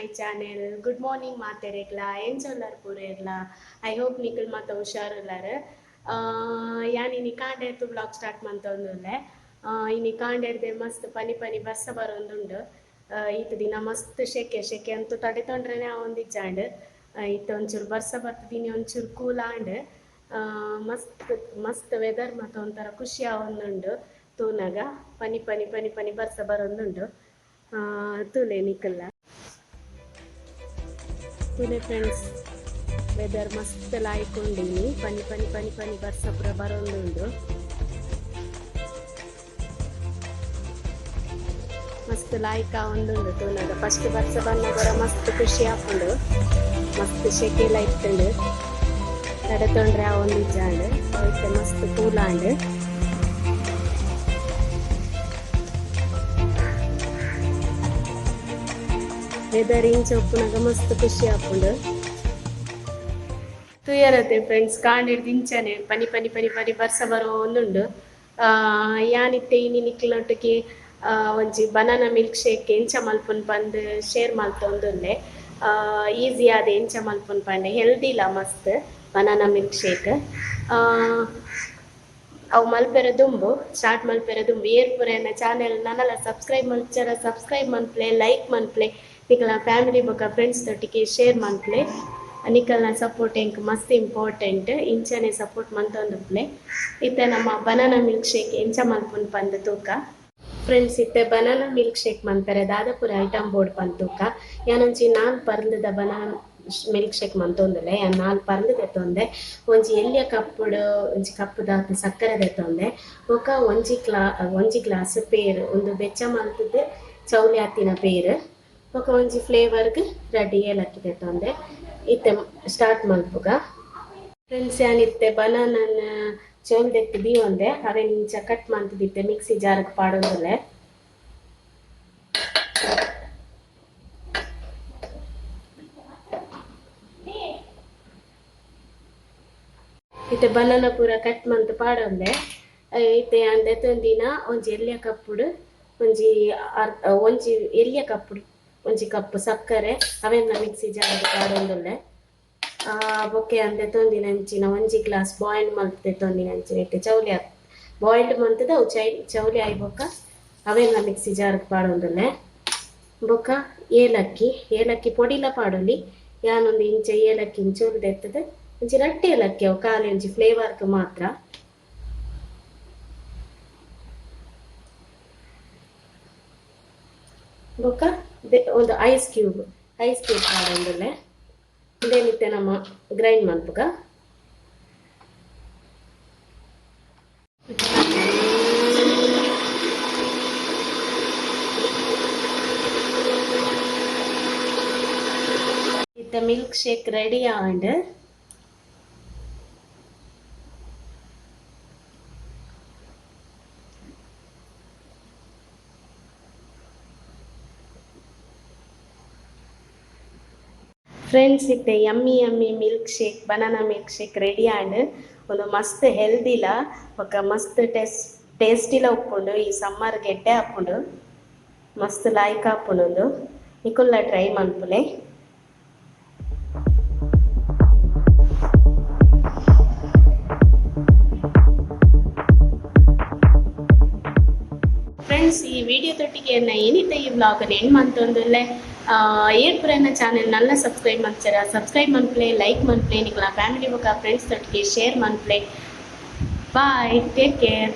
My channel. Good morning ಮಾತೆರೆಗ್ಲಾ, ಎಂಚೊಲ್ಲರ್ ಪೂರೆರ್ಲಾ. I hope ನಿಕುಲ್ ಮಾತ ಹುಷಾರುಲ್ಲಾರ್. ಯಾನ್ ಇನಿ ಕಾಂಡೆರ್ದ್ ವ್ಲಾಗ್ ಸ್ಟಾರ್ಟ್ ಮಂತೊಂದುಲ್ಲೆ. ಇನಿ ಕಾಂಡೆರ್ದೆ ಮಸ್ತ್ ಪನಿ ಪನಿ ಬರ್ಸ ಬರೊಂದುಂಡು. ಈತ್ ದಿನ ಮಸ್ತ್ ಶೆಕೆ ಶೆಕೆ ಅಂತೂ ತಡೆತೊಂಡ್ರೆನೆ ಆವೊಂದಿಜ್ಜಾಂಡ್. ಇತ್ತೆ ಒಂಚೂರು ಬರ್ಸ ಬರ್ತದಿನಿ, ಒಂಚೂರು ಕೂಲ್ ಆಂಡ್. ಮಸ್ತ್ ಮಸ್ತ್ ವೆದರ್ ಮಾತ ಒಂಥರ ಖುಷಿ ಆವೊಂದುಂಡು ತೂನಗ. ಪನಿ ಪನಿ ಪನಿ ಪನಿ ಬರ್ಸ ಬರೊಂದುಂಡು. ತೂಲೆ ನಿಕಲ್ಲ ತೂಲೆ ಫ್ರೆಂಡ್ಸ್, ವೆದರ್ ಮಸ್ತ್ ಲಾಯ್ಕ್ ಉಂಡು. ಪನಿ ಪನಿ ಪನಿ ಪನಿ ಬರ್ಸ ಪೂರ ಬರೊಂದುಂಡು. ಮಸ್ತ್ ಲಾಯ್ಕ್ ಆವೊಂದುಂಡು ತೂನಗ. ಫಸ್ಟ್ ಬರ್ಸ ಬನ್ನಗ ಮಸ್ತ್ ಖುಷಿ ಆಪುಂಡು. ಮಸ್ತ್ ಶೆಕೆಲ ಇತ್ತುಂಡು, ತಡೆತೊಂಡ್ರೆ ಆವೊಂದಿಜ್ಜಾಂಡ್. ಇತ್ತೆ ಮಸ್ತ್ ಕೂಲ್ ಆಂಡ್. ವೆದರ್ ಇಂಚ ಉಪ್ಪುನಗ ಮಸ್ತ್ ಖುಷಿ ಆಪುಂಡು. ತೂಯರತೆ ಫ್ರೆಂಡ್ಸ್, ಕಾಂಡೆರ್ದ್ ಇಂಚನೆ ಪನಿ ಪನಿ ಪನಿ ಪನಿ ಬರ್ಸ ಬರೋಂದುಂಡು. ಯಾನಿತ್ತೆ ಇನಿ ನಿಕ್ಲ್ನೊಟ್ಟಿಗೆ ಒಂಜಿ ಬನಾನಾ ಮಿಲ್ಕ್ ಶೇಕ್ ಎಂಚ ಮಲ್ಪುನ್ ಪಂದ್ ಶೇರ್ ಮಲ್ತೊಂದುಲ್ಲೆ. ಈಸಿ ಆದ್ ಎಂಚ ಮಲ್ಪುನ್ ಪಂಡೆ, ಹೆಲ್ದಿಲ ಮಸ್ತ್ ಬನಾನಾ ಮಿಲ್ಕ್ ಶೇಕ್. ಅವು ಮಲ್ಪೆರೆ ದುಂಬು, ಸ್ಟಾರ್ಟ್ ಮಲ್ಪೆರೆ ದುಂಬು, ಏರ್ ಪೂರ ಎನ್ನ ಚಾನೆಲ್ ನನಲ ಸಬ್ಸ್ಕ್ರೈಬ್ ಮಲ್ಪುಜರ, ಸಬ್ಸ್ಕ್ರೈಬ್ ಮನ್ಪುಲೆ, ಲೈಕ್ ಮನ್ಪುಲೆ, ನಿಕಲ್ನ ಫ್ಯಾಮಿಲಿ ಬೊಕ ಫ್ರೆಂಡ್ಸ್ ದೊಟ್ಟಿಗೆ ಶೇರ್ ಮನ್ಪುಲೆ. ನಿಕಲ್ನ ಸಪೋರ್ಟ್ ಎಂಕ್ ಮಸ್ತ್ ಇಂಪಾರ್ಟೆಂಟ್. ಇಂಚನೆ ಸಪೋರ್ಟ್ ಮಂತೊಂದುಪ್ಪುಲೆ. ಇತ್ತೆ ನಮ್ಮ ಬನಾನಾ ಮಿಲ್ಕ್ ಶೇಕ್ ಎಂಚ ಮಲ್ಪುನ್ ಪಂದ್ ತೂಕ. ಫ್ರೆಂಡ್ಸ್, ಇತ್ತೆ ಬನಾನಾ ಮಿಲ್ಕ್ ಶೇಕ್ ಮನ್ಪೆರೆ ದಾದ ಪೂರ ಐಟಮ್ ಬೋಡು ಪಂದ್ ತೂಕ. ಯಾನೊಂಜಿ 4 ಪರ್ಂದ್‌ದ ಬನಾನಾ ಮಿಲ್ಕ್ ಶೇಕ್ ಮಂತೊಂದುಲ್ಲೆ. ಯಾನ್ 4 ಪರ್ಂದ್ ದೆತ್ತೊಂದೆ, ಒಂಜಿ ಎಲ್ಯ ಕಪ್ಪುಡು ಒಂಜಿ ಕಪ್ ದಾತ್ ಸಕ್ಕರೆ ದೆತ್ತೊಂದೆ, ಬೊಕ ಒಂಜಿ ಗ್ಲಾಸ್ ಪೇರ್, ಉಂದು ಬೆಚ್ಚ ಮಲ್ತ್‌ದ್ ಚೌಲಿ ಆತಿನ ಪೇರ್, ಬೊಕ ಒಂಜಿ ಫ್ಲೇವರ್‌ಗ್ 2 ಏಲಕ್ಕಿ ದೆತ್ತೊಂದೆ. ಇತ್ತೆ ಸ್ಟಾರ್ಟ್ ಮಲ್ಪುಗ. ಫ್ರೆಂಡ್ಸ್, ಯಾನಿತ್ತೆ ಬನಾನನ್ ಚೋಲ್ ದೆತ್ತ್ ದೀವೊಂದೆ. ಅವೆನ್ ಇಂಚ ಕಟ್ ಮಲ್ತ್‌ದಿತ್ತೆ ಮಿಕ್ಸಿ ಜಾರ್‌ಗ್ ಪಾಡೊಂದುಲ್ಲೆ. ಇತ್ತೆ ಬನಾನ ಪೂರ ಕಟ್ ಮಲ್ತ್ ಪಾಡೊಂದೆ. ಇತ್ತೆ ಯಾನ್ ದೆತ್ತೊಂದಿನ ಒಂಜಿ ಎಲ್ಯ ಕಪ್ಪುಡು ಒಂಜಿ ಒಂಜಿ ಎಲ್ಯ ಕಪ್ಪುಡು ಒಂಜಿ ಕಪ್ ಸಕ್ಕರೆ, ಅವೆನ್ನ ಮಿಕ್ಸಿ ಜಾರ್‌ಗ್ ಪಾಡೊಂದುಲ್ಲೆ. ಬೊಕ್ಕ ಯಾನ್ ದೆತ್ತೊಂದಿನಂಚಿನ ಒಂಜಿ ಗ್ಲಾಸ್ ಬಾಯ್ಲ್ ಮಲ್ತ್ ದೆತ್ತೊಂದಿನಂಚಿನ ಇತ್ತೆ ಚೌಲಿ ಬಾಯ್ಲ್ಡ್ ಮಲ್ತ್‌ದ್ ಅವು ಚೌಲಿ ಆಯಿ ಬೊಕ್ಕ ಅವೆನ್ನ ಮಿಕ್ಸಿ ಜಾರ್‌ಗ್ ಪಾಡೊಂದುಲ್ಲೆ. ಬೊಕ್ಕ ಏಲಕ್ಕಿ, ಏಲಕ್ಕಿ ಪೊಡಿಲ ಪಾಡೊಲಿ. ಯಾನೊಂದು ಇಂಚ ಏಲಕ್ಕಿ ಚೂರು ದೆತ್ತದ್ ಒಂಜಿ 2 ಏಲಕ್ಕಿ, ಅವು ಖಾಲಿ ಒಂಜಿ ಫ್ಲೇವರ್‌ಗ್ ಮಾತ್ರ. ಬೊಕ್ಕ ಒಂದು ಐಸ್ ಕ್ಯೂಬ್, ಐಸ್ ಕ್ಯೂಬ್ ಪಾಡೊಂದುಲ್ಲೆ. ಉಂದೆನ್ ನಮ್ಮ ಗ್ರೈಂಡ್ ಮಲ್ಪುಗ. ಇತ್ತೆ ಮಿಲ್ಕ್ ಶೇಕ್ ರೆಡಿ ಆಂಡ್. ಫ್ರೆಂಡ್ಸ್, ಇತ್ತೆ yummy yummy milk shake, banana milk shake ready ಆಂಡ್. ಉಂದು ಮಸ್ತ್ ಹೆಲ್ದಿಲ ಬೊಕ ಮಸ್ತ್ ಟೇಸ್ಟಿಲ ಉಪ್ಪುಂಡು. ಈ ಸಮ್ಮರ್ ಗೆಡ್ಡೆ ಆಪುಂಡು, ಮಸ್ತ್ ಲಾಯ್ಕ್ ಆಪುಂಡು. ಉಂದು ನಿಕುಲ್ಲ ಟ್ರೈ ಮನ್ಪುಲೆ. ಫ್ರೆಂಡ್ಸ್, ಈ ವಿಡಿಯೋ ತೊಟ್ಟಿಗೆ ಎನ್ನ ಏನಿತ್ತೆ ಈ ವ್ಲಾಗ್ ಎಂಡ್ ಮಂತೊಂದುಲ್ಲೆ. ಏರ್ ಪೂರ ಎನ್ನ ಚಾನೆಲ್ ನಲ್ಲ ಸಬ್ಸ್ಕ್ರೈಬ್ ಮನ್ಪುಜರ, ಸಬ್ಸ್ಕ್ರೈಬ್ ಮನ್ಪುಲೆ, ಲೈಕ್ ಮನ್ಪುಲೆ, ನಿಕಲ್ನ ಫ್ಯಾಮಿಲಿ ಬೊಕ ಫ್ರೆಂಡ್ಸ್ ದೊಟ್ಟಿಗೆ ಶೇರ್ ಮನ್ಪುಲೆ. Bye, take care.